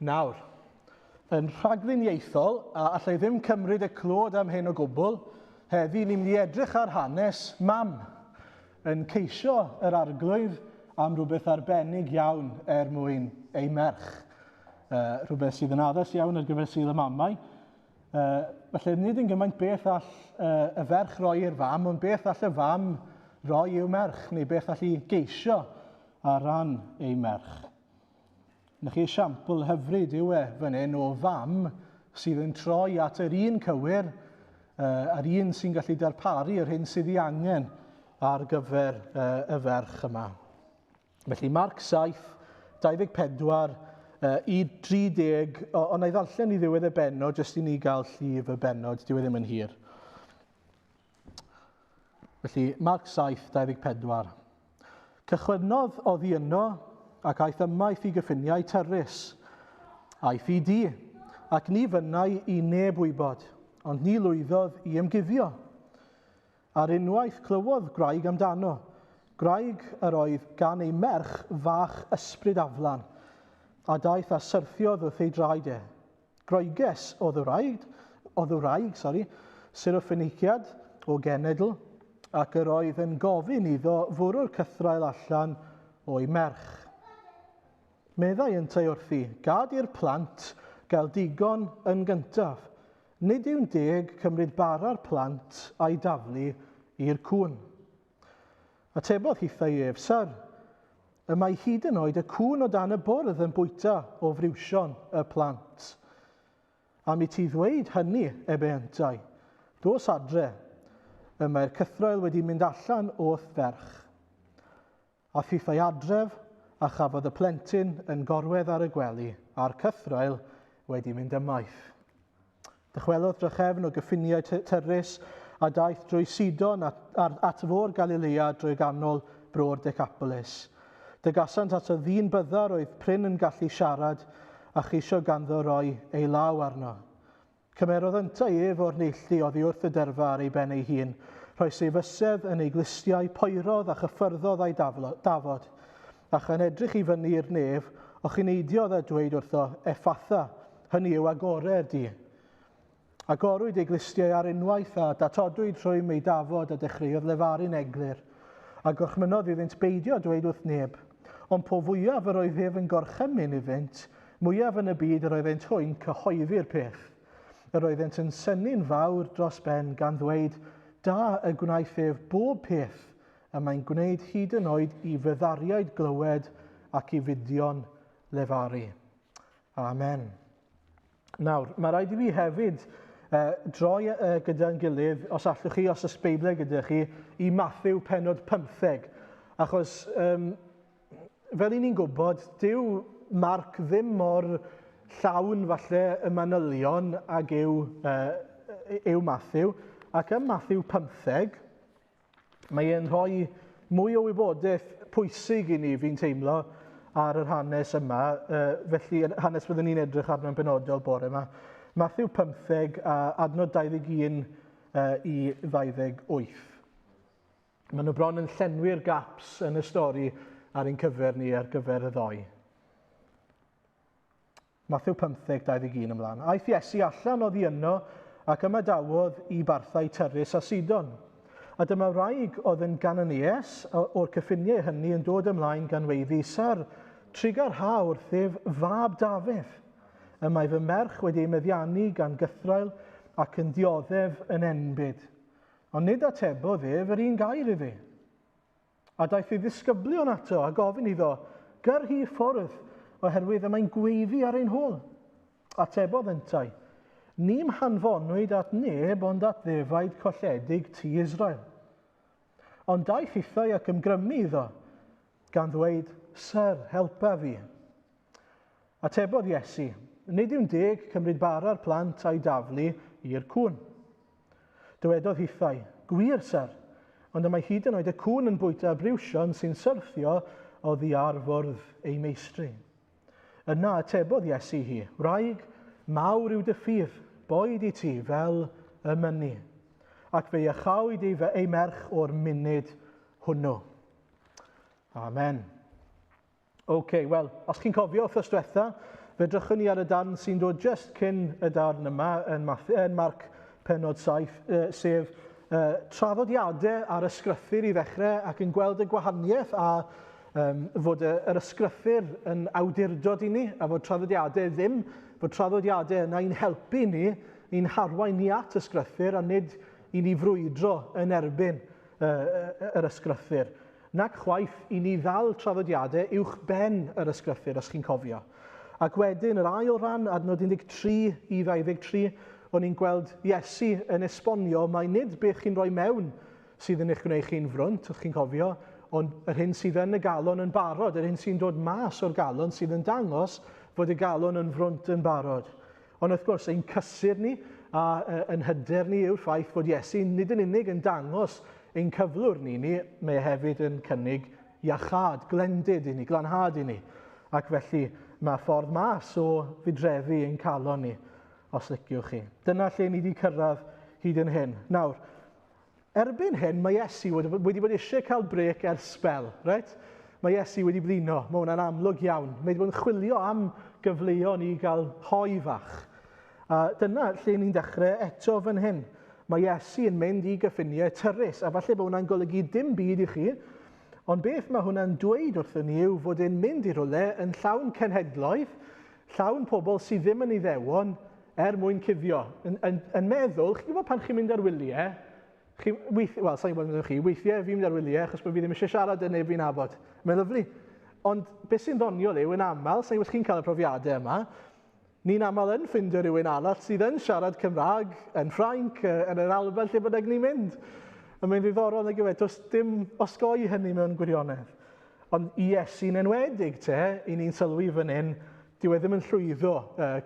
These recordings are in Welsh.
Nawr, yn rhagluniaethol, a allai ddim cymryd y clod am hyn o gwbl, heddi ni'n mynd i edrych ar hanes mam yn ceisio yr arglwydd am rhywbeth arbennig iawn er mwyn ei merch. Rhywbeth sydd yn addas iawn ar gyfer Sul y Mamau. Felly nid yn gymaint beth all y ferch roi i'r fam, ond beth all y fam roi i'w merch, neu beth all hi geisio ar ran ei merch. Na chi esiampl hyfryd yw e fan hyn o fam sydd yn troi at yr un cywir, a'r un sy'n gallu darparu yr hyn sydd ei angen ar gyfer y ferch yma. Felly Marc 7, 24 i 30, ond na i ddarllen i ddiwedd y bennod, jyst i ni gael llif y bennod, dyw e ddim yn hir. Felly, Marc 7, 24. Cychwynnodd oddi yno ac aeth ymaith i gyffiniau Tyrus. Aeth i dŷ, ac ni fynnai i neb wybod, ond ni lwyddodd i ymguddio. Ar unwaith clywodd gwraig amdano, gwraig yr oedd gan ei merch fach ysbryd aflan, a daeth a syrthiodd wrth ei draed e. Groeges oedd y wraig, oedd y wraig, sori, Syrophoeniciad o genedl, ac yr oedd yn gofyn iddo fwrw'r cythraul allan o'i merch. Meddai yntau wrthi, gad i'r plant gael digon yn gyntaf. Nid yw'n deg cymryd bara'r plant a'i daflu i'r cŵn. Atebodd hithau ef, Syr, y mae hyd yn oed y cŵn o dan y bwrdd yn bwyta o friwsion y plant. Am i ti ddweud hynny, ebe yntau, dos adre, y mae'r cythraul wedi mynd allan o'th ferch. A thithau adref, a chafodd y plentyn yn gorwedd ar y gwely, a'r cythraul wedi mynd ymaith. Dychwelodd drachefn o gyffiniau Tyrus a daeth drwy Sidon at, at fôr Galilea drwy ganol bro'r Decapolis. Dygasant at y ddyn byddar oedd prin yn gallu siarad a cheisio ganddo roi ei law arno. Cymerodd yntau ef o'r neilltu oddi wrth y dyrfa ar ei ben ei hun, rhoes ei fysedd yn ei glustiau, poerodd a chyffyrddodd â'i dafod, a chan edrych i fyny i'r nef, ochineidiodd a dweud wrtho, Effatha, Hynny yw, agorer di. Agorwyd ei glustiau ar unwaith a datodwyd rhwym ei dafod a dechreuodd lefaru'n eglur. A gorchmynnodd iddynt beidio dweud wrth neb. Ond po fwyaf yr oedd ef yn gorchymyn iddynt, mwyaf yn y byd yr oeddent hwy'n cyhoeddi'r peth. Yr oeddent yn synnu'n fawr dros ben gan ddweud, Da y gwnaeth ef bob peth, y mae'n gwneud hyd yn oed i fyddariaid glywed ac i fudion lefaru. Amen. Nawr, mae rhaid i fi hefyd droi gyda'n gilydd, os allwch chi, os oes Beiblau gyda chi, i Matthew penod 15. Achos, fel i ni'n gwybod, dyw Mark ddim mor llawn falle y manylion ag yw, yw Matthew. Ac ym Matthew 15, Mae e'n rhoi mwy o wybodaeth pwysig i ni, fi'n teimlo, ar yr hanes yma. Felly, hanes byddwn ni'n edrych arno'n benodol bore yma. Matthew 15 a adnod 21 i 28. Maen nhw bron yn llenwi'r gaps yn y stori ar ein cyfer ni ar gyfer y ddoe. Mathew 15, 21 ymlaen. Aeth Iesu allan oddi yno ac ymadawodd i barthau Tyrus a Sidon. A dyma wraig oedd yn Gananees o'r cyffiniau hynny yn dod ymlaen gan weiddi, Syr, trugarha wrthyf fab Dafydd. Y mae fy merch wedi ei meddiannu gan gythraul ac yn dioddef yn enbyd. Ond nid atebodd ef yr un gair iddi. A daeth ei ddisgyblion ato a gofyn iddo, Gyr hi ffwrdd, oherwydd y mae'n gweiddi ar ein hôl. Atebodd yntau, Ni'm hanfonwyd at neb ond at ddefaid colledig tŷ Israel. Ond daeth hithau ac ymgrymu iddo, gan ddweud, Syr, helpa fi. Atebodd Iesu, Nid yw'n deg cymryd bara'r plant a'i daflu i'r cŵn. Dywedodd hithau, Gwir, syr, ond y mae hyd yn oed y cŵn yn bwyta briwsion sy'n syrthio oddi ar fwrdd eu meistri. Yna atebodd Iesu hi, Wraig, mawr yw dy ffydd, boed i ti fel y mynni. Ac fe iachawyd ei, ei merch o'r munud hwnnw. Amen. OK, wel, os chi'n cofio wythnos diwetha, Fe drychwn ni ar y darn sy'n dod jyst cyn y darn yma yn, yn Marc penod 7, sef traddodiadau ar ysgrythyr i ddechrau ac yn gweld y gwahaniaeth a fod yr ysgrythyr yn awdurdod i ni a fod traddodiadau ddim, fod traddodiadau yna i'n helpu ni, i'n harwain ni at ysgrythyr a nid i ni frwydro yn erbyn yr ysgrythyr. Nac chwaith i ni ddal traddodiadau uwch ben yr ysgrythyr, os chi'n cofio. Ac wedyn, yr ail ran, adnod 13 i 23, o'n i'n gweld Iesu yn esbonio mai nid beth chi'n rhoi mewn sydd yn eich gwneud chi'n frwnt, os chi'n cofio, ond yr hyn sydd yn y galon yn barod, yr hyn sy'n dod mas o'r galon sydd yn dangos fod y galon yn frwnt yn barod. Ond wrth gwrs, ein cysur ni a yn hyder ni yw'r ffaith fod Iesu nid yn unig yn dangos ein cyflwr ni, ni mae e hefyd yn cynnig iachâd, glendid i ni, glanhad i ni. Ac felly mae ffordd mas o fudreddi ein calon ni, os liciwch chi. Dyna lle ni wedi cyrraedd hyd yn hyn. Nawr, erbyn hyn, mae Iesu wedi bod eisiau cael brec ers sbel, right? Mae Iesu wedi blino, mae hwnna'n amlwg iawn. Mae wedi bod yn chwilio am gyfleon i gael hoi fach. A dyna lle ni'n dechrau eto fan hyn. Mae Iesu yn mynd i gyffiniau tyrus, a falle bod hwnna'n golygu dim byd i chi, ond beth mae hwnna'n dweud wrthyn ni yw fod e'n mynd i rhywle yn llawn cenhedloedd, llawn pobl sydd ddim yn iddewon, er mwyn cuddio. Yn, yn, yn meddwl, chi'n gwybod pan chi'n mynd ar wyliau, chi, weith, wel, sa'n gwybod amdano chi, weithiau fi'n mynd ar wyliau achos bod fi ddim eisiau siarad â neb fi'n nabod. Mae'n lyfli. Ond beth sy'n ddoniol yw, yn aml, sa'n gwybod chi'n cael y profiadau yma, ni'n aml yn ffindio rhywun arall sydd yn siarad Cymraeg, yn Ffrainc, yn yr Alban, lle bynnag ni'n mynd. A mae'n ddiddorol nag yw e, does dim osgoi hynny mewn gwirionedd. Ond Iesu'n enwedig te, i ni'n sylwi fan hyn, dyw e ddim yn llwyddo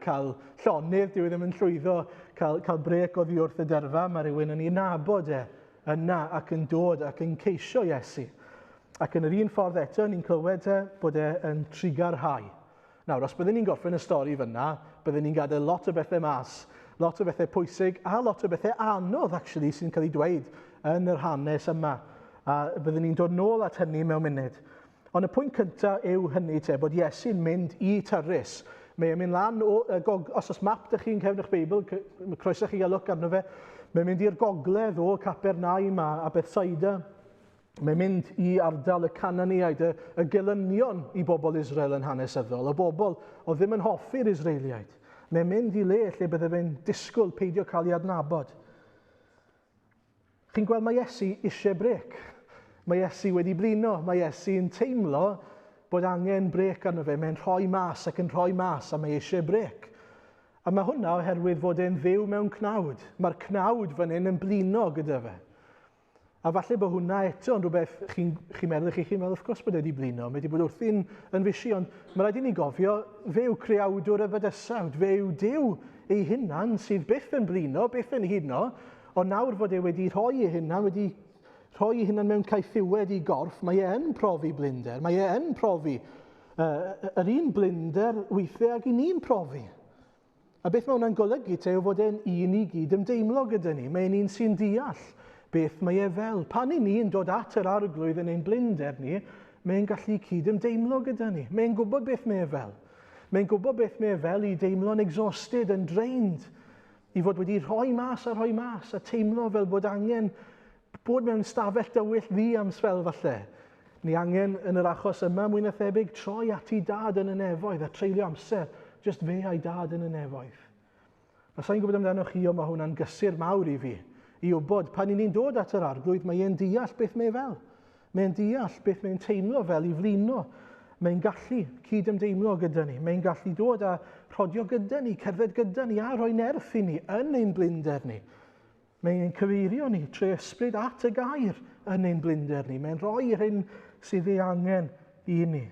cael llonydd, dyw e ddim yn llwyddo cael, cael brec oddi wrth y dyrfa, mae rhywun yn ei nabod e yna ac yn dod ac yn ceisio Iesu. Ac yn yr un ffordd eto, ni'n clywed te bod e yn trugarhau. Nawr, os byddwn ni'n gorffen y stori fyna, byddwn ni'n gadael lot o bethau mas, lot o bethau pwysig a lot o bethau anodd, actually, sy'n cael ei dweud yn yr hanes yma. A byddwn ni'n dod nôl at hynny mewn munud. Ond y pwynt cyntaf yw hynny te, bod Iesu'n mynd i Tyrus. Mae e'n mynd lan o, gog, os oes map dych chi'n cefn eich Beibl, croeso chi gael look arno fe, mae'n mynd i'r gogledd o Capernaum a, a Bethsaida. Mae'n mynd i ardal y Cananiaid, y, y gelynion i bobl Israel yn hanesyddol, y bobl oedd ddim yn hoffi'r Israeliaid. Mae'n mynd i le lle bydde fe'n disgwyl peidio cael ei adnabod. Chi'n gweld mae Iesu eisiau brec. Mae Iesu wedi blino, mae Iesu'n teimlo bod angen brec arno fe. Mae'n rhoi mas ac yn rhoi mas a mae eisiau brec. A mae hwnna oherwydd fod e'n fyw mewn cnawd. Mae'r cnawd fan hyn yn blino gyda fe. A falle bod hwnna eto yn rhywbeth chi'n chi meddwl chi, chi'n meddwl, wrth gwrs bod e wedi blino, mae wedi bod wrthi'n yn fysi, ond mae rhaid i ni gofio, fe yw creawdwr y bydysawd, fe yw Duw ei hunan sydd byth yn blino, byth yn huno, ond nawr fod e wedi rhoi ei hunan, wedi rhoi ei hunan mewn caethiwed i gorff, mae e yn profi blinder, mae e yn profi yr un blinder weithiau ag i ni'n profi. A beth mae hwnna'n golygu te yw fod e'n un i gyd ymdeimlo gyda ni. Mae'n un sy'n deall beth mae e fel. Pan i ni'n dod at yr arglwydd yn ein blinder ni, mae'n gallu cyd ymdeimlo gyda ni. Mae'n gwybod beth mae e fel. Mae'n gwybod beth mae e fel i deimlo'n exhausted, yn drained, i fod wedi rhoi mas a rhoi mas a teimlo fel bod angen bod mewn stafell dywyll ddi am sbel falle. Ni angen yn yr achos yma mwy na thebyg troi at ei dad yn y nefoedd a treulio amser jyst fe a'i dad yn y nefoedd. A sa'n gwybod amdano chi, ond mae hwnna'n gysur mawr i fi, i wybod pan i ni'n dod at yr arglwydd, mae e'n deall beth mae e fel. Mae'n deall beth mae'n teimlo fel i flino. Mae'n gallu cyd-ymdeimlo gyda ni. Mae'n gallu dod a rhodio gyda ni, cerdded gyda ni a rhoi nerth i ni yn ein blinder ni. Mae'n ein cyfeirio ni trwy ysbryd at y gair yn ein blinder ni. Mae'n rhoi yr hyn sydd ei angen i ni.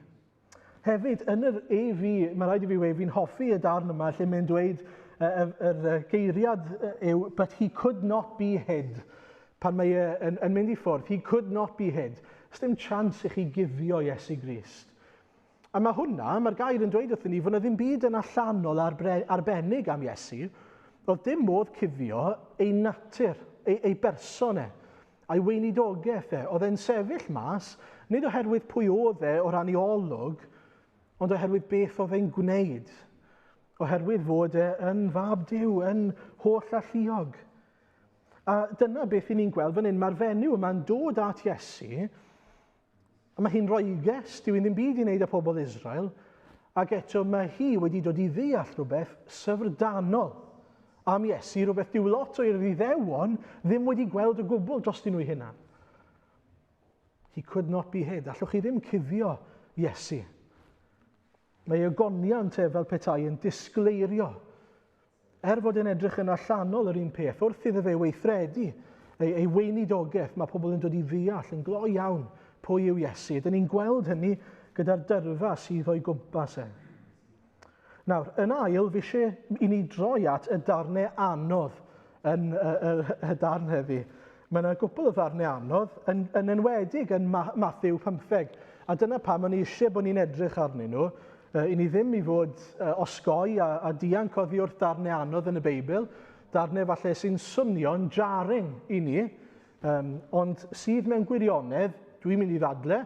Hefyd, yn yr AV, mae rhaid i fi weud, fi'n hoffi y darn yma lle mae'n dweud yr, yr, yr geiriad yw, but he could not be hid. Pan mae e yn, yn mynd i ffwrdd, he could not be hid. Dim chance i chi guddio Iesu Grist. A mae hwnna, mae'r gair yn dweud wrthyn ni, fod yna ddim byd yn allanol arbennig am Iesu. Oedd dim modd cuddio ei natur, ei, ei berson e, a'i weinidogaeth e. Oedd e'n sefyll mas, nid oherwydd pwy oedd e o ran ei olwg, ond oherwydd beth oedd e'n gwneud. Oherwydd fod e yn fab Duw, yn holl alluog. A dyna beth i ni'n gweld fan hyn. Mae'r fenyw yma'n dod at Iesu, a mae hi'n Roeges, dyw hi ddim byd i wneud â pobl Israel, ac eto mae hi wedi dod i ddeall rhywbeth syfrdanol am Iesu, rhywbeth dyw lot o'r Iddewon ddim wedi gweld o gwbl drostyn nhw eu hunan. He could not be hid. Allwch chi ddim cuddio Iesu. Mae ei ogoniant e fel petai yn disgleirio. Er fod e'n edrych yn allanol yr un peth, wrth iddo fe weithredu ei, ei weinidogaeth, mae pobl yn dod i ddeall yn gloi iawn pwy yw Iesu. Dyn ni'n gweld hynny gyda'r dyrfa sydd o'i gwmpas e. Nawr, yn ail, fi eisiau i ni droi at y darnau anodd yn y, y, y darn heddi. Mae yna gwpl o ddarnau anodd, yn, yn enwedig yn Matthew 15. A dyna pam o'n i eisiau bod ni'n edrych arnyn nhw. I ni ddim i fod osgoi a, a dianc oddi wrth darnau anodd yn y Beibl, darnau falle sy'n swnio'n jarring i ni, um, ond sydd mewn gwirionedd, dwi'n mynd i ddadle,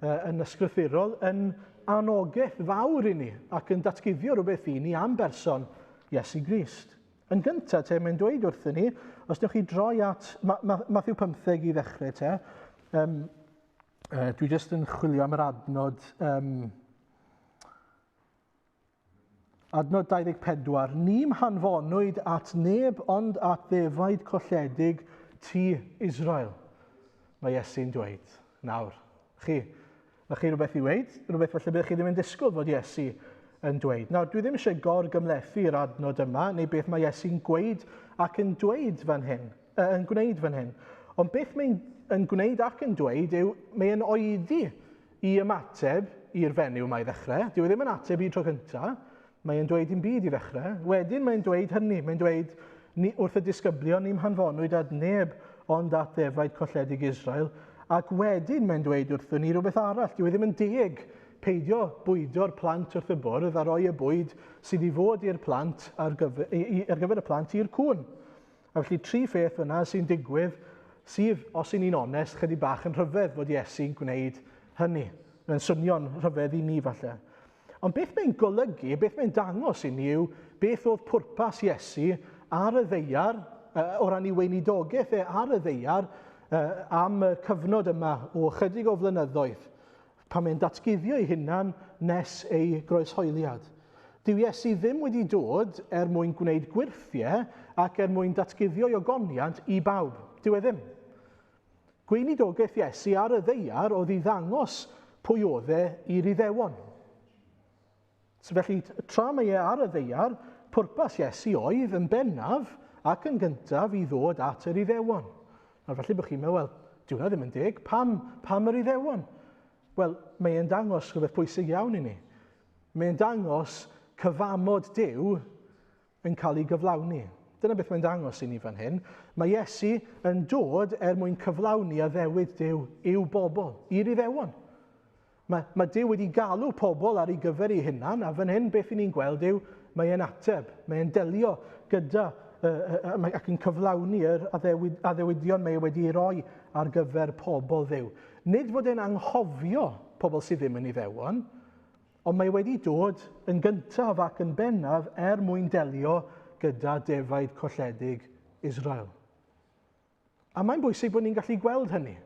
yn ysgrythurol, yn anogaeth fawr i ni ac yn datguddio rhywbeth i ni am berson Iesu Grist. Yn gyntaf te, mae'n dweud wrthyn ni, os newch chi droi at Matthew 15 i ddechrau te, um, dwi jyst yn chwilio am yr adnod, um, adnod 24. Ni'm hanfonwyd at neb ond at ddefaid colledig tŷ Israel. Mae Iesu'n dweud. Nawr, chi, mae chi rhywbeth i weud, rhywbeth falle byddwch chi ddim yn disgwyl fod Iesu yn dweud. Nawr, dwi ddim eisiau gor-gymhlethu'r adnod yma, neu beth mae Iesu'n gweud ac yn dweud fan hyn, yn gwneud fan hyn. Ond beth mae'n yn gwneud ac yn dweud yw, mae'n oedi i ymateb i'r fenyw yma i ddechrau. Dyw e ddim yn ateb i tro cyntaf. Mae'n dweud dim byd i ddechrau. Wedyn mae'n dweud hynny. Mae'n dweud ni, wrth y disgyblion, ni'm hanfonwyd at neb ond at ddefaid colledig Israel. Ac wedyn mae'n dweud wrthyn ni rhywbeth arall. Dyw e ddim yn deg peidio bwydo'r plant wrth y bwrdd a rhoi y bwyd sydd i fod i'r plant ar gyfer, i, ar gyfer y plant i'r cŵn. A felly tri pheth fyna sy'n digwydd sydd, os y'n ni'n onest, chydig bach yn rhyfedd fod Iesu'n gwneud hynny. Mae'n swnio'n rhyfedd i ni falle. Ond beth mae'n golygu, beth mae'n dangos i ni yw beth oedd pwrpas Iesu ar y ddeiar, o ran ei weinidogaeth e ar y ddeiar, am y cyfnod yma o chydig o flynyddoedd, pan mae'n datguddio ei hunan nes ei groeshoeliad. Dyw Iesu ddim wedi dod er mwyn gwneud gwyrthiau ac er mwyn datguddio ei ogoniant i bawb. Dyw e ddim. Gweinidogaeth Iesu ar y ddaear oedd i ddangos pwy oedd e i'r Iddewon. So felly, tra mae e ar y ddaear, pwrpas Iesu oedd yn bennaf ac yn gyntaf i ddod at yr Iddewon. Nawr falle bod chi'n meddwl, wel, dyw hwnna ddim yn deg, pam, pam yr Iddewon? Wel, mae e'n dangos rhywbeth pwysig iawn i ni. Mae'n dangos cyfamod Duw yn cael ei gyflawni. Dyna beth mae'n dangos i ni fan hyn. Mae Iesu yn dod er mwyn cyflawni addewid Duw i'w bobl, i'r Iddewon. Mae, mae Duw wedi galw pobl ar ei gyfer ei hunan, a fan hyn beth i ni'n gweld yw mae e'n ateb, mae e'n delio gyda uh, ac yn cyflawni yr addewid, addewidion mae e wedi ei roi ar gyfer pobl Dduw. Nid fod e'n anghofio pobl sydd ddim yn Iddewon, ond mae wedi dod yn gyntaf ac yn bennaf er mwyn delio gyda defaid colledig Israel. A mae'n bwysig bod ni'n gallu gweld hynny.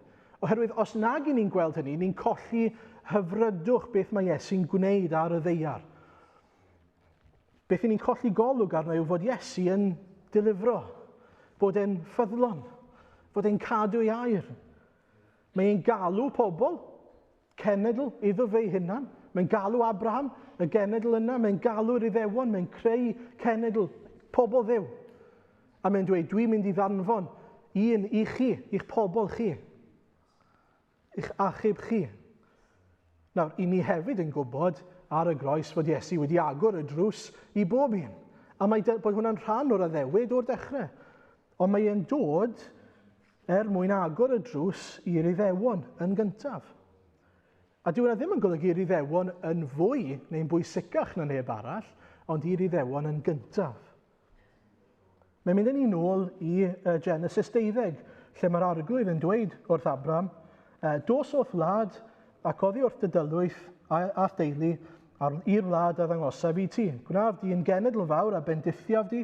Oherwydd os nag i ni'n gweld hynny, ni'n colli hyfrydwch beth mae Iesu'n gwneud ar y ddeiar. Beth i ni'n colli golwg arno yw fod Iesu yn delifro, bod e'n ffyddlon, fod e'n cadw ei air. Mae e'n galw pobl, cenedl iddo fe ei hunan. Mae'n galw Abraham, y genedl yna, mae'n galw'r Iddewon, mae'n creu cenedl, pobl Dduw. A mae'n dweud, dwi'n mynd i ddanfon un i chi, i'ch pobl chi, i'ch achub chi. Nawr, i ni hefyd yn gwybod ar y groes fod Iesu wedi agor y drws i bob un. A mae bod hwnna'n rhan o'r addewid o'r dechrau. Ond mae e'n dod er mwyn agor y drws i'r Iddewon yn gyntaf. A dyw hwnna ddim yn golygu i'r Iddewon yn fwy neu'n bwysicach na neb arall, ond i'r Iddewon yn gyntaf. Mae'n mynd â ni nôl i Genesis 12, lle mae'r arglwydd yn dweud wrth Abraham, dos o'th wlad ac oddi wrth dy dylwyth a'th deulu ar i'r wlad a ddangosaf i ti. Gwnaf di yn genedl fawr a bendithiaf di,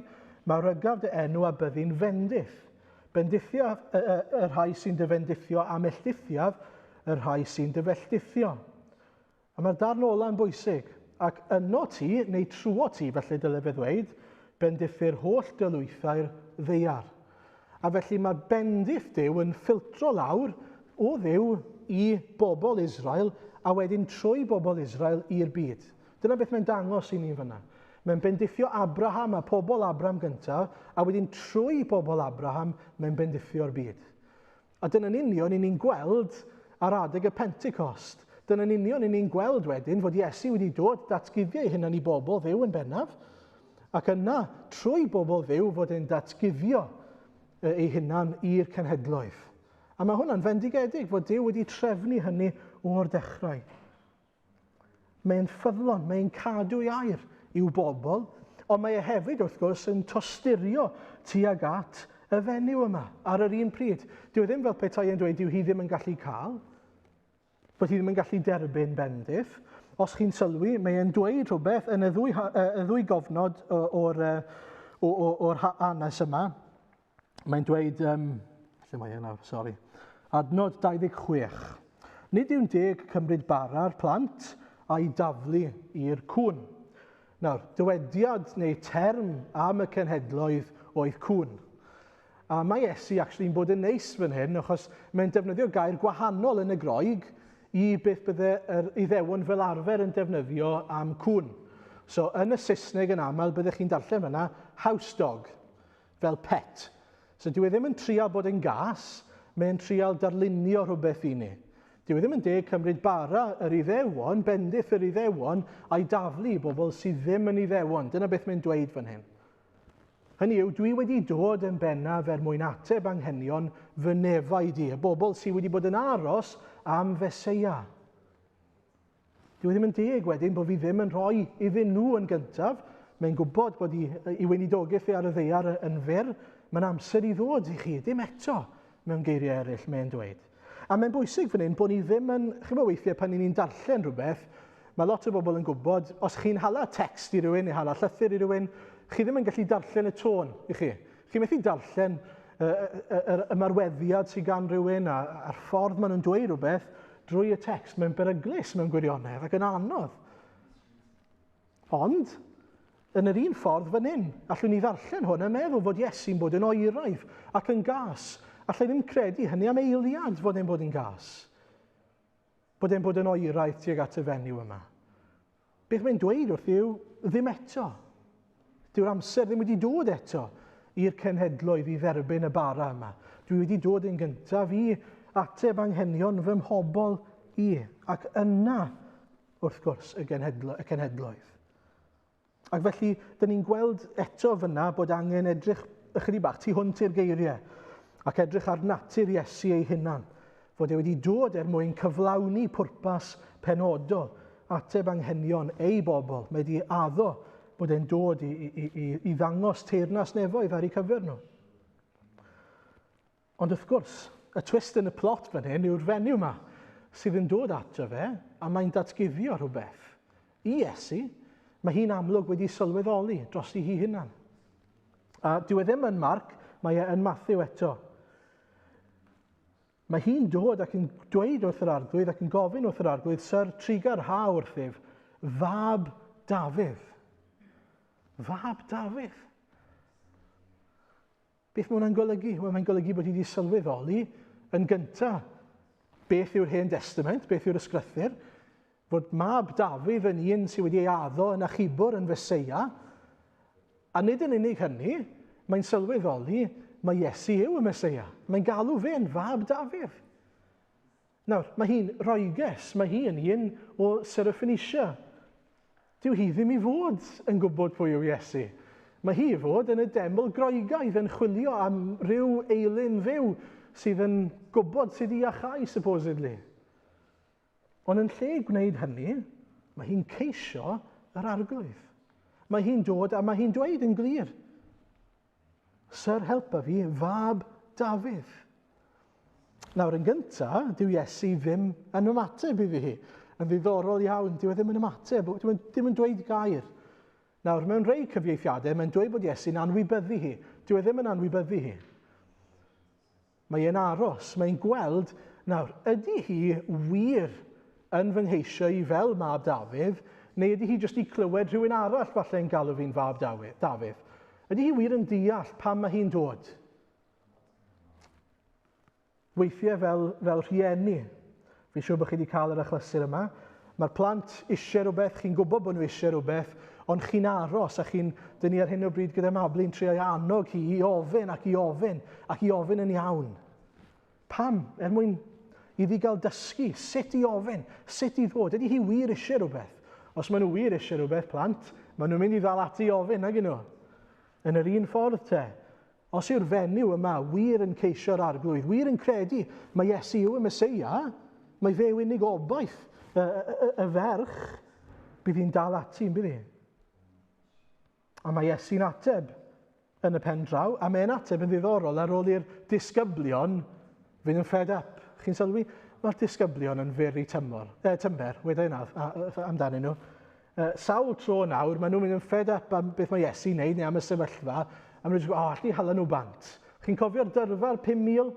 mawrygaf dy enw a byddi'n fendith. Bendithiaf y, y, y rhai sy'n dy fendithio a melltithiaf y rhai sy'n dy felltithio. A mae'r darn ola'n bwysig, ac yno ti, neu trwo ti, felly dyle fe ddweud, bendithu'r holl dylwythau'r ddaear. A felly mae bendith Duw yn ffiltro lawr o Dduw i bobl Israel a wedyn trwy bobl Israel i'r byd. Dyna beth mae'n dangos i ni fyna. Mae'n bendithio Abraham a pobl Abraham gyntaf, a wedyn trwy bobl Abraham mae'n bendithio'r byd. A dyna'n union i ni'n gweld ar adeg y Pentecost. Dyna'n union i ni'n gweld wedyn fod Iesu wedi dod datguddio ei hunan i bobl Dduw yn bennaf, ac yna trwy bobl Dduw fod e'n datguddio ei hunan i'r cenhedloedd. A mae hwnna'n fendigedig fod Duw wedi trefnu hynny o'r dechrau. Mae'n ffyddlon, mae'n cadw ei air i'w bobl, ond mae e hefyd, wrth gwrs, yn tosturio tuag at y fenyw yma ar yr un pryd. Dyw e ddim fel petai e'n dweud dyw hi ddim yn gallu cael, bod hi ddim yn gallu derbyn bendith. Os chi'n sylwi, mae e'n dweud rhywbeth yn y ddwy, y ddwy gofnod o'r, o'r hanes yma. Mae'n dweud, um, lle mae e nawr, sori, adnod 26. Nid yw'n deg cymryd bara'r plant a'i daflu i'r cwn. Nawr, dywediad neu term am y cenhedloedd oedd cwn. A mae Iesu actually'n bod yn neis fan hyn, achos mae'n defnyddio gair gwahanol yn y Groeg i beth bydde yr Iddewon fel arfer yn defnyddio am cwn. So, yn y Saesneg yn aml, byddech chi'n darllen fyna house dog, fel pet. So, dyw e ddim yn trial bod yn gas, mae'n trial darlunio rhywbeth i ni. Dyw e ddim yn deg cymryd bara yr Iddewon, bendith yr Iddewon, a'i daflu i bobl sydd ddim yn Iddewon. Dyna beth mae'n dweud fan hyn. Hynny yw, dwi wedi dod yn bennaf er mwyn ateb anghenion fy nefaid i, y bobl sydd wedi bod yn aros am Feseia. Dyw e ddim yn deg wedyn bod fi ddim yn rhoi iddyn nhw yn gyntaf. Mae'n gwybod bod i, i weinidogaeth e ar y ddaear yn fyr. Mae'n amser i ddod i chi, dim eto, mewn geiriau eraill, mae'n dweud. A mae'n bwysig fan hyn bod ni ddim yn, chi'n gwybod weithiau pan ni'n darllen rhywbeth, mae lot o bobl yn gwybod, os chi'n hala text i rywun neu hala llythyr i rywun, chi ddim yn gallu darllen y tôn i chi. Chi'n methu darllen yr ymarweddiad sydd gan rywun a'r ffordd maen nhw'n dweud rhywbeth drwy y text. Mae'n beryglus mewn gwirionedd ac yn anodd. Ond, yn yr un ffordd fan hyn, allwn ni ddarllen hwn a meddwl fod Iesu'n bod yn oeraidd ac yn gas. Allai ddim credu hynny am eiliad fod e'n bod yn gas. Bod e'n bod yn oeraidd tuag at y fenyw yma. Beth mae'n dweud wrth yw, ddim eto. Dyw'r amser ddim wedi dod eto i'r cenhedloedd i dderbyn y bara yma. Dwi wedi dod yn gyntaf i ateb anghenion fy mhobl i. Ac yna wrth gwrs, y, genhedlo, y cenhedloedd. Ac felly, dyn ni'n gweld eto fyna bod angen edrych ychydig bach tu hwnt i'r geiriau ac edrych ar natur Iesu ei hunan, fod e wedi dod er mwyn cyflawni pwrpas penodol, ateb anghenion ei bobl. Mae wedi addo bod e'n dod i, i, i, i ddangos teyrnas nefoedd ar eu cyfer nhw. Ond wrth gwrs, y twist yn y plot fan hyn yw'r fenyw yma sydd yn dod ato fe a mae'n datguddio rhywbeth. I Iesu, mae hi'n amlwg wedi sylweddoli dros i hi hunan. A dyw e ddim yn Mark, mae e yn Matthew eto. Mae hi'n dod ac yn dweud wrth yr arglwydd ac yn gofyn wrth yr arglwydd, Syr, trigar ha wrthyf, fab Dafydd. Fab Dafydd. Beth mae hwnna'n golygu? Wel, mae'n golygu bod hi wedi sylweddoli yn gyntaf beth yw'r Hen Testament, beth yw'r Ysgrythur, fod mab Dafydd yn un sydd wedi ei addo yn achubwr yn Feseia, a nid yn unig hynny, mae'n sylweddoli mae Iesu yw y Meseia. Mae'n galw fe'n fab Dafydd. Nawr, mae hi'n Roeges, mae hi yn un o Syrophoenicia. Dyw hi ddim i fod yn gwybod pwy yw Iesu. Mae hi i fod yn y deml Groegaidd yn chwilio am ryw eilun fyw sydd yn gwybod sydd i iachau, supposedly. Ond yn lle gwneud hynny, mae hi'n ceisio yr arglwydd. Mae hi'n dod a mae hi'n dweud yn glir, Syr helpa fi, fab Dafydd. Nawr, yn gyntaf, dyw Iesu ddim yn ymateb iddi hi. Yn ddiddorol iawn, dyw e ddim yn ymateb, dyw e ddim yn dweud gair. Nawr, mewn rhai cyfieithiadau, mae'n dweud bod Iesu'n anwybyddu hi. Dyw e ddim yn anwybyddu hi. Mae e'n aros, mae'n gweld, nawr, ydy hi wir yn fy ngheisio i fel mab Dafydd, neu ydy hi jyst i clywed rhywun arall falle yn galw fi'n fab Dafydd? Ydy hi wir yn deall pam mae hi'n dod? Weithiau fel, fel rhieni, fi'n siŵr bod chi wedi cael yr achlysur yma, mae'r plant eisiau rhywbeth, chi'n gwybod bod nhw eisiau rhywbeth, ond chi'n aros a chi'n, dyn ni ar hyn o bryd gyda Mabli trio i annog hi i ofyn ac i ofyn ac i ofyn yn iawn. Pam? Er mwyn iddi gael dysgu sut i ofyn, sut i ddod. Ydy hi wir eisiau rhywbeth? Os maen nhw wir eisiau rhywbeth, plant, maen nhw'n mynd i ddal ati i ofyn, nag nhw? Yn yr un ffordd te, Os yw'r fenyw yma wir yn ceisio'r arglwydd, wir yn credu mae Iesu yw y Meseia, mae fe yw unig obaith y, y, y, y ferch, bydd hi'n dal ati, yn bydd hi? A mae Iesu'n ateb yn y pen draw, a mae'n ateb yn ddiddorol ar ôl i'r disgyblion fynd yn fed up. Chi'n sylwi? Mae'r disgyblion yn very tymor, eh, tymber, weda yna amdanyn nhw. Sawl tro nawr, maen nhw'n mynd yn fed up am beth mae Iesu'n neud neu am y sefyllfa, a maen nhw'n dweud, o, allu hala nhw bant. Chi'n cofio'r dyrfa'r 5,000?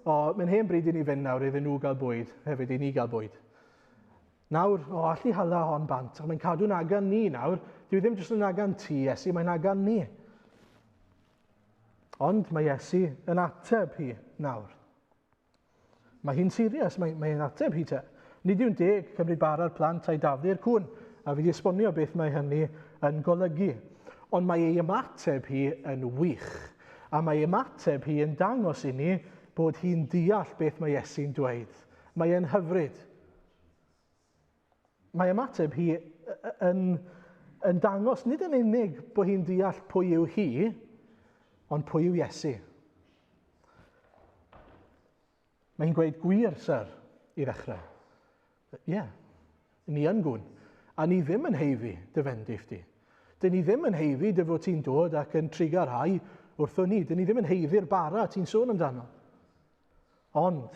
O, mae'n hen bryd i ni fynd nawr iddyn nhw gael bwyd, hefyd i ni gael bwyd. Nawr, o, allu hala hon bant, ond mae'n cadw'n agan ni nawr. Dwi ddim jyst yn agan ti, Iesu, mae'n agan ni. Ond mae Iesu yn ateb hi nawr. Mae hi'n serious, mae'n mae ateb hi te. Nid yw'n deg cymryd bara'r plant a'i daflu'r cwn, a fi wedi esbonio beth mae hynny yn golygu. Ond mae ei ymateb hi yn wych, a mae ei ymateb hi yn dangos i ni bod hi'n deall beth mae Iesu'n dweud. Mae e'n hyfryd. Mae ymateb hi yn, yn dangos nid yn unig bod hi'n deall pwy yw hi, ond pwy yw Iesu. Mae hi'n gweud gwir, syr, i ddechrau. Ie, yeah, ni yn gwn. A ni ddim yn heifi dy fendith di. Dyn ni ddim yn heifi dy fod ti'n dod ac yn trugarhau wrtho ni. Dyn ni ddim yn heifi'r bara ti'n sôn amdano. Ond,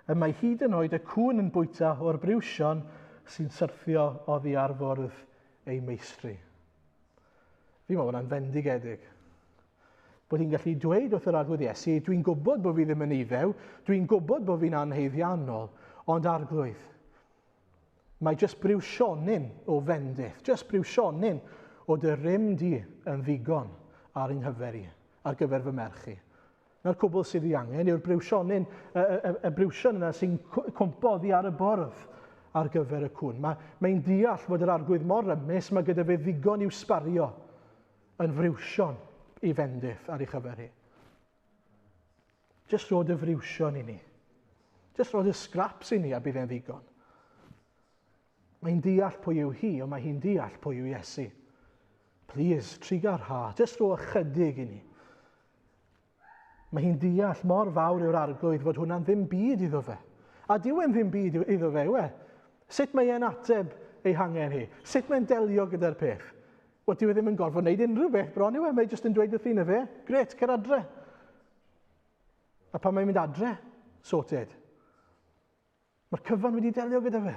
y mae hyd yn oed y cŵn yn bwyta o'r briwsion sy'n syrthio oddi ar fwrdd ei meistri. Fi'n meddwl bod hwnna'n fendigedig. Bod hi'n gallu dweud wrth yr arglwydd Iesu, dwi'n gwybod bod fi ddim yn iddew, dwi'n gwybod bod fi'n anheiddiannol, ond arglwydd, mae jyst briwsionyn o fendith, jyst briwsionyn o dy rym di yn ddigon ar yng nghyfer i, ar gyfer fy merch i. Na'r cwbl sydd ei angen yw'r briwsionyn, y, y, y briwsion yna sy'n cwmpo oddi ar y bwrdd ar gyfer y cwn. Mae, mae'n deall fod yr arglwydd mor rymus, mae gyda fe ddigon i'w sbario yn friwsion i fendith ar ei chyfer hi. Just rhod y friwsion i ni. Just rhod y scraps i ni a bydd e'n ddigon. Mae'n deall pwy yw hi, ond mae hi'n deall pwy yw Iesu. Please, trigar ha, just rho ychydig i ni. Mae hi'n deall mor fawr yw'r arglwydd fod hwnna'n ddim byd iddo fe. A dyw e'n ddim byd iddo fe, yw e? Sut mae e'n ateb ei hangen hi? Sut mae'n delio gyda'r peth? Wel, dyw e ddim yn gorfod wneud unrhyw beth bron yw e. Mae jyst yn dweud wrth un fe, gret, cer adre. A pan mae'n mynd adre, sorted. Mae'r cyfan wedi delio gyda fe.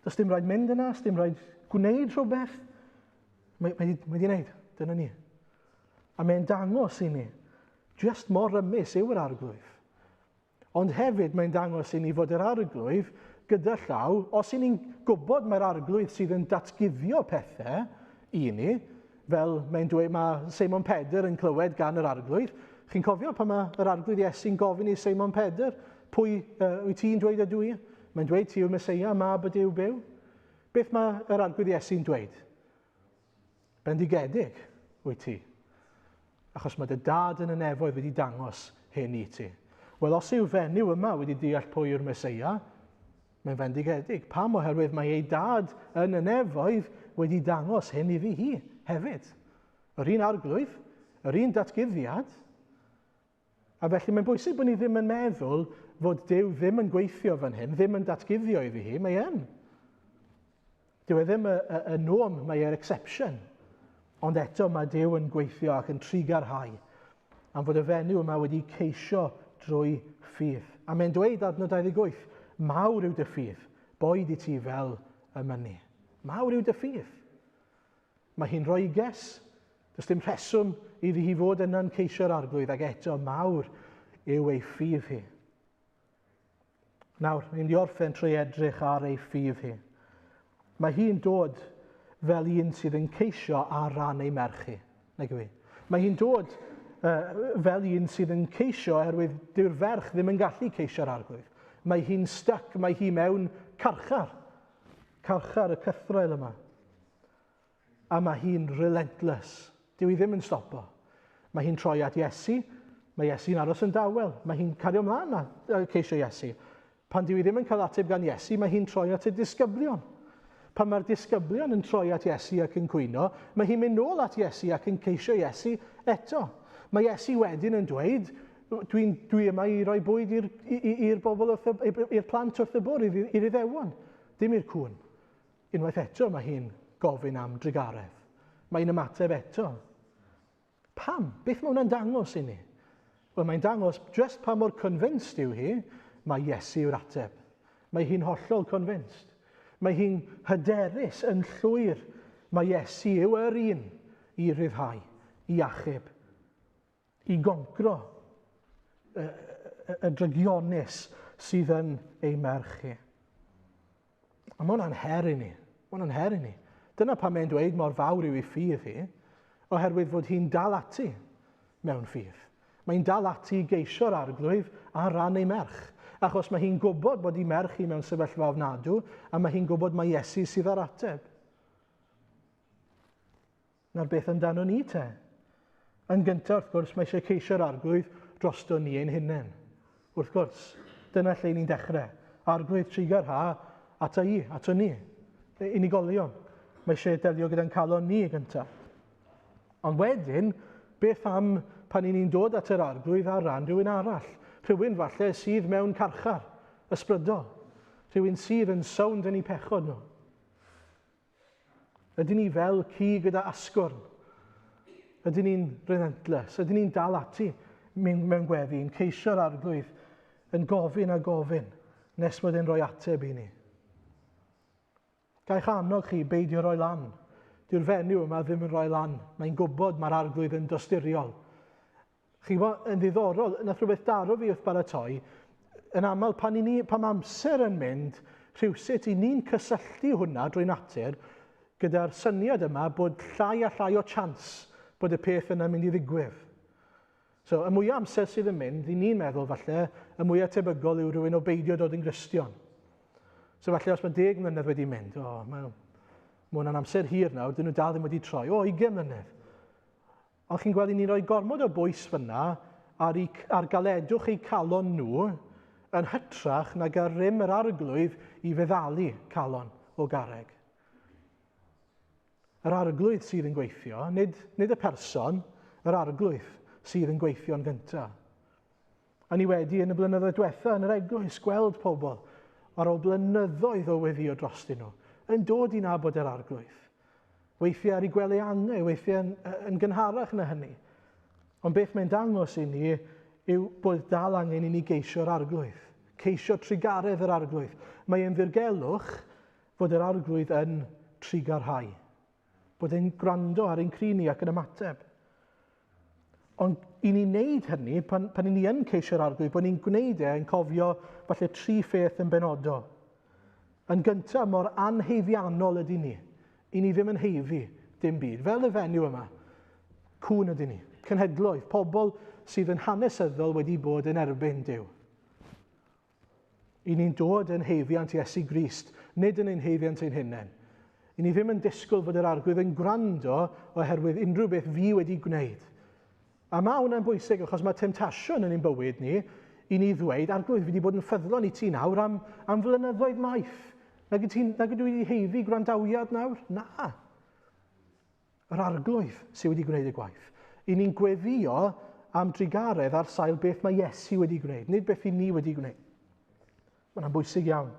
Does dim rhaid mynd yna, does dim rhaid gwneud rhywbeth. Mae, mae, mae wedi gwneud, dyna ni. A mae'n dangos i ni, just mor rymus yw'r arglwydd. Ond hefyd mae'n dangos i ni fod yr arglwydd gyda llaw, os i ni'n gwybod mae'r arglwydd sydd yn datguddio pethau i ni, fel mae'n dweud mae Seimon Pedr yn clywed gan yr arglwydd. Chi'n cofio pan mae yr arglwydd Iesu'n gofyn i Seimon Pedr, pwy uh, wyt ti'n dweud ydw i? Mae'n dweud ti yw'r Meseia, mab y Duw byw. Beth mae yr arglwydd Iesu'n dweud? Bendigedig wyt ti, achos mae dy dad yn y nefoedd wedi dangos hyn i ti. Wel, os yw fenyw yma wedi deall pwy yw'r Meseia, mae'n fendigedig. Pam? Oherwydd mae ei dad yn y nefoedd wedi dangos hyn iddi hi hefyd. Yr un arglwydd, yr un datguddiad. A felly mae'n bwysig bod ni ddim yn meddwl fod Duw ddim yn gweithio fan hyn, ddim yn datguddio iddi hi, mae yn. Dyw e ddim y, y, y norm, mae e'r exception. Ond eto mae Duw yn gweithio ac yn trugarhau am fod y fenyw yma wedi ceisio drwy ffydd. A mae'n dweud adnod 28, mawr yw dy ffydd, Boed i ti fel y mynnu. Mawr yw dy ffydd. Mae hi'n roeges. Does dim rheswm iddi hi fod yna'n ceisio'r arglwydd ac eto mawr yw ei ffydd hi. Nawr, ni'n mynd i orffen trwy edrych ar ei ffydd hi. Mae hi'n dod fel un sydd yn ceisio ar ran ei merch hi. Nag yw hi? Mae hi'n dod uh, fel un sydd yn ceisio oherwydd dyw'r ferch ddim yn gallu ceisio'r arglwydd. Mae hi'n stuck, mae hi mewn carchar. Carchar y cythrael yma. A mae hi'n relentless. Dyw hi ddim yn stopo. Mae hi'n troi at Iesu. Mae Iesu'n aros yn dawel. Mae hi'n cario ymlaen a ceisio Iesu. Pan dyw hi ddim yn cael ateb gan Iesu, mae hi'n troi at y disgyblion. Pan mae'r disgyblion yn troi at Iesu ac yn cwyno, mae hi'n mynd nôl at Iesu ac yn ceisio Iesu eto. Mae Iesu wedyn yn dweud, dwi'n dwi yma i roi bwyd i'r bobl i'r plant wrth y bwrdd, i'r iddewon, dim i'r cŵn. Unwaith eto mae hi'n gofyn am drugaredd. Mae hi'n ymateb eto. Pam? Beth mae hwnna'n dangos i ni? Wel, mae'n dangos just pa mor convinced yw hi, mae Iesu yw'r ateb. Mae hi'n hollol convinced. Mae hi'n hyderus yn llwyr. Mae Iesu yw yr un i ryddhau, i achub, i goncro y, y, y drygionus sydd yn ei merch hi. A mae hwnna'n her i ni. Mae hwnna'n her i ni. Dyna pam mae'n dweud mor fawr yw ei ffydd hi, oherwydd fod hi'n dal ati mewn ffydd. Mae'n dal ati i geisio'r arglwydd ar ran ei merch, achos mae hi'n gwybod bod ei merch hi mewn sefyllfa ofnadw, a mae hi'n gwybod mai Iesu sydd ar ateb. Na'r beth amdano ni te. Yn gyntaf, wrth gwrs, mae eisiau ceisio'r arglwydd drosto ni ein hunain. Wrth gwrs, dyna lle ni'n dechrau. Arglwydd trigar ha, ato i, ato ni. Unigolion. Mae eisiau delio gyda'n calon ni gyntaf. Ond wedyn, beth am pan i ni'n dod at yr arglwydd ar ran rhywun arall? Rhywun falle sydd mewn carchar, ysbrydol. Rhywun sydd yn sownd yn eu pechod nhw. Ydyn ni fel ci gyda asgwrn? Ydyn ni'n relentless? Ydyn ni'n dal ati mewn gweddi, yn ceisio'r arglwydd, yn gofyn a gofyn, nes bod e'n rhoi ateb i ni? Gaich annog chi beidio rhoi lan. Dyw'r fenyw yma ddim yn rhoi lan. Mae'n gwybod mae'r arglwydd yn dosturiol. Chi'n gwybod, yn ddiddorol, nath rhywbeth daro fi wrth baratoi, yn aml pan, i ni, pan amser yn mynd, rhywsut i ni'n cysylltu hwnna drwy natur gyda'r syniad yma bod llai a llai o chance bod y peth yna'n mynd i ddigwydd. So, y mwyaf amser sydd yn mynd, i ni'n meddwl falle, y mwyaf tebygol yw rhywun o beidio dod yn Gristion. So falle os mae 10 mlynedd wedi mynd, o, oh, mae, mae hwnna'n amser hir nawr, dyn nhw dal ddim wedi troi, o, 20 mlynedd. Ond chi'n gweld, i ni'n rhoi gormod o bwys fyna ar, eu, ar galedwch eu calon nhw yn hytrach nag ar rym yr arglwydd i feddalu calon o garreg. Yr arglwydd sydd yn gweithio, nid, nid y person, yr arglwydd sydd yn gweithio'n gyntaf. A ni wedi yn y blynyddoedd diwetha yn yr eglwys gweld pobl ar ôl blynyddoedd o weddio drostyn nhw yn dod i nabod yr arglwydd. Weithiau ar ei gwely angau, weithiau yn, yn gynharach na hynny. Ond beth mae'n dangos i ni yw bod dal angen i ni geisio'r arglwydd. Ceisio trugaredd yr arglwydd. Mae e'n ddirgelwch fod yr arglwydd yn trugarhau. Bod e'n gwrando ar ein cri ni ac yn ymateb. Ond i ni wneud hynny, pan, pan i ni yn ceisio'r arglwydd, bod ni'n gwneud e yn cofio falle tri pheth yn benodol. Yn gyntaf, mor anheiddiannol ydy ni. I ni ddim yn heiddi dim byd. Fel y fenyw yma, cŵn ydy ni. Cenhedloedd, pobl sydd yn hanesyddol wedi bod yn erbyn Duw. I ni'n dod yn heiddiant Iesu Grist, nid yn ein heiddiant ein hunain. I ni ddim yn disgwyl fod yr arglwydd yn gwrando oherwydd unrhyw beth fi wedi gwneud. A mae hwnna'n bwysig achos mae temtasiwn yn ein bywyd ni i ni ddweud, arglwydd, fi wedi bod yn ffyddlon i ti nawr am, am flynyddoedd maith. Nag ydw i wedi heiddi gwrandawiad nawr? Na. Yr arglwydd sydd wedi gwneud y gwaith. I ni'n gweddio am drugaredd ar sail beth mae Iesu wedi gwneud, nid beth i ni wedi gwneud. Mae hwnna'n bwysig iawn.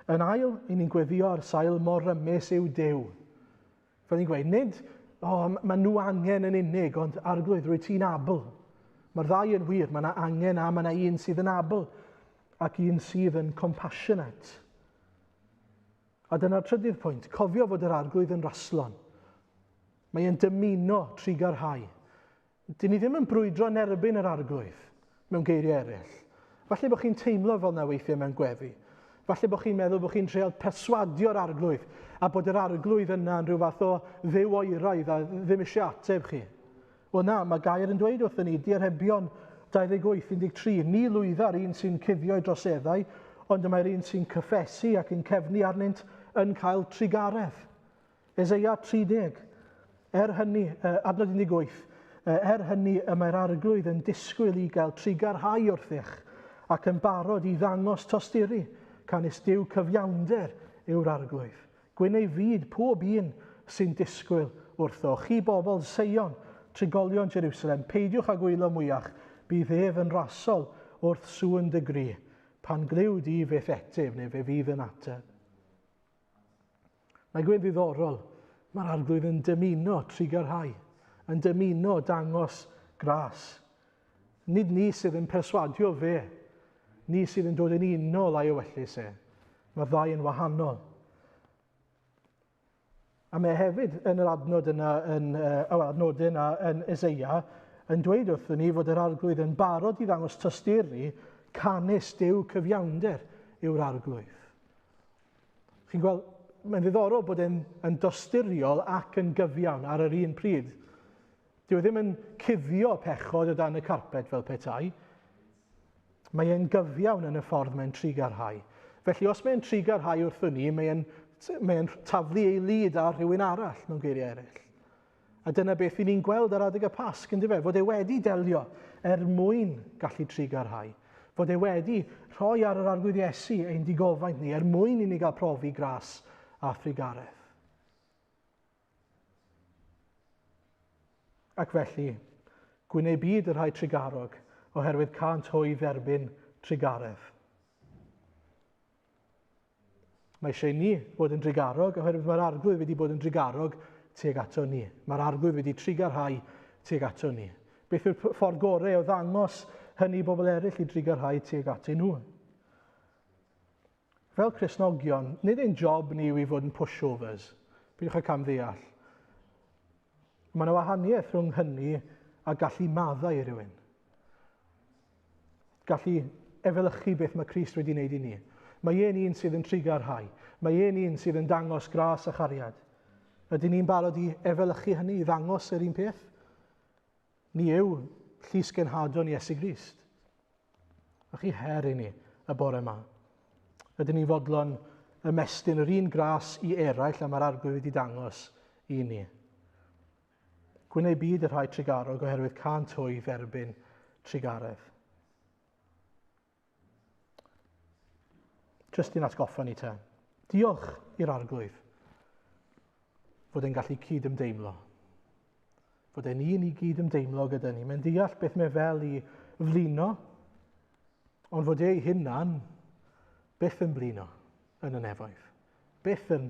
Yn ail, i ni'n gweddio ar sail mor rymus yw Duw. Fel ni'n gweud, nid, o, oh, mae nhw angen yn unig, ond arglwydd, rwy ti'n abl. Mae'r ddau yn wir, mae yna angen a mae yna un sydd yn abl ac un sydd yn compassionate. A dyna'r trydydd pwynt, cofio fod yr arglwydd yn raslon. Mae e'n dymuno trugarhau. Dyn ni ddim yn brwydro yn erbyn yr arglwydd, mewn geiriau eraill. Falle bod chi'n teimlo fel na weithiau mewn gweddi. Falle bod chi'n meddwl bod chi'n treol perswadio'r arglwydd a bod yr arglwydd yna yn rhyw fath o ddiw oeraidd a ddim eisiau ateb chi. Wel na, mae gair yn dweud wrthyn ni, diarhebion 28, 13, ni lwydda'r un sy'n cuddio ei droseddau, ond y mae'r un sy'n cyffesu ac yn cefnu arnynt yn cael trugaredd. Eseia 30, er hynny, adnod 18, er hynny y mae'r arglwydd yn disgwyl i gael trugarhau wrthych ac yn barod i ddangos tosturi, canys Duw cyfiawnder yw'r arglwydd. Gwyn ei fyd pob un sy'n disgwyl wrtho. Chi bobl Seion, trigolion Jerusalem, peidiwch â gwylo mwyach, bydd ef yn rasol wrth sŵn dy gri. Pan glyw di fe'th etyf, neu fe fydd yn ateb. Mae gwyn ddiddorol. Mae'r arglwydd yn dymuno trugarhau, yn dymuno dangos gras. Nid ni sydd yn perswadio fe, ni sydd yn dod yn unol a'i ewyllys e. Mae'r ddau yn wahanol. A mae hefyd yn yr adnod yna, yn, uh, adnodau yna yn Eseia, yn dweud wrthyn ni fod yr arglwydd yn barod i ddangos tosturi canys Duw cyfiawnder yw'r arglwydd. Chi'n gweld, mae'n ddiddorol bod e'n yn dosturiol ac yn gyfiawn ar yr un pryd. Dyw e ddim yn cuddio pechod o dan y carpet fel petai. Mae e'n gyfiawn yn y ffordd mae'n trugarhau. Felly os mae'n trugarhau wrthwn ni, mae'n mae taflu ei lid ar rhywun arall mewn geiriau eraill. A dyna beth i ni'n gweld ar adeg y Pasg, yn dyfe, fod e wedi delio er mwyn gallu trugarhau. Fod e wedi rhoi ar yr Arglwydd Iesu ein digofaint ni er mwyn i ni gael profi gras a thrugaredd. Ac felly, gwyn eu byd y rhai trugarog, oherwydd cânt hwy dderbyn trugaredd. Mae eisiau ni fod yn drugarog, oherwydd mae'r arglwydd wedi bod yn drugarog tuag ato ni. Mae'r arglwydd wedi trugarhau tuag ato ni. Beth yw'r ffordd gorau o ddangos hynny i bobl eraill i drugarhau tuag atyn nhw? Fel Cristnogion, nid ein job ni yw i fod yn pushovers. Peidiwch â camddeall. Mae yna wahaniaeth rhwng hynny a gallu maddau i rywun. Gallu efelychu beth mae Crist wedi wneud i ni. Mae e'n un sydd yn trugarhau. Mae e'n un sydd yn dangos gras a chariad. Ydyn ni'n barod i efelychu hynny, i ddangos yr un peth? Ni yw llys genhadon Iesu Grist. A chi her i ni y bore yma. Ydyn ni'n fodlon ymestyn yr un gras i eraill a mae'r arglwydd wedi dangos i ni. Gwyn eu byd y rhai trugarog oherwydd cânt hwy dderbyn trugaredd. Jyst i'n atgoffa ni te. Diolch i'r arglwydd fod e'n gallu cyd-ymdeimlo. Fod e'n un i gyd-ymdeimlo gyda ni. Mae'n deall beth mae fel i flino, ond fod ei hunan byth yn blino yn y nefoedd. Byth yn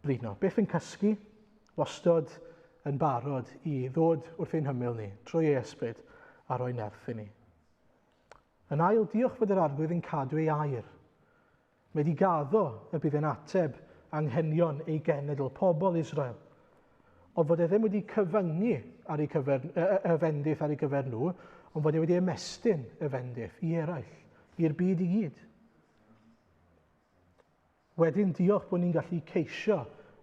blino, byth yn cysgu, wastod yn barod i ddod wrth ein hymyl ni, trwy ei ysbryd, a rhoi nerth i ni. Yn ail, diolch fod yr arglwydd yn cadw ei air. Mae wedi gaddo y bydd yn ateb anghenion ei genedl, pobl Israel. Ond fod e ddim wedi cyfyngu ar ei cyfer, y, y, y fendith ar ei gyfer nhw, ond fod e wedi ymestyn y fendith i eraill, i'r byd i gyd. Wedyn, diolch bod ni'n gallu ceisio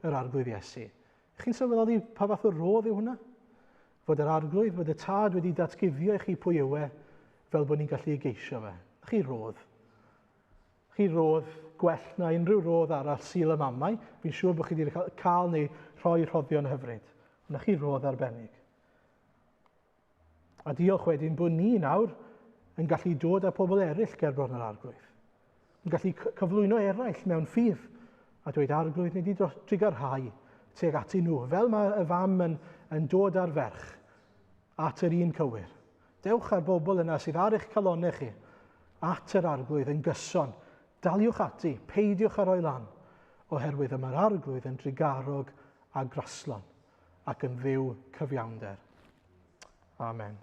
yr Arglwydd Iesu. Chi'n sylweddoli pa fath o rodd yw hwnna? Fod yr Arglwydd, fod y Tad wedi datguddio i chi pwy yw e, fel bod ni'n gallu ei geisio fe. Chi rodd. Chi rodd gwell na unrhyw rodd arall Sul y Mamau. Fi'n siŵr bod chi wedi cael neu rhoi rhoddion hyfryd. Ond chi rodd arbennig. A diolch wedyn bod ni nawr yn gallu dod â pobl eraill ger bron yr arglwydd. Yn gallu cyflwyno eraill mewn ffydd a dweud arglwydd ni wedi trugarhau tuag ati nhw, fel mae y fam yn, yn dod ar ferch at yr un cywir. Dewch â'r bobl yna sydd ar eich calonau chi at yr arglwydd yn gyson. Daliwch ati, peidiwch â roi lan, oherwydd y mae'r arglwydd yn drugarog a graslon ac yn ddiw cyfiawnder. Amen.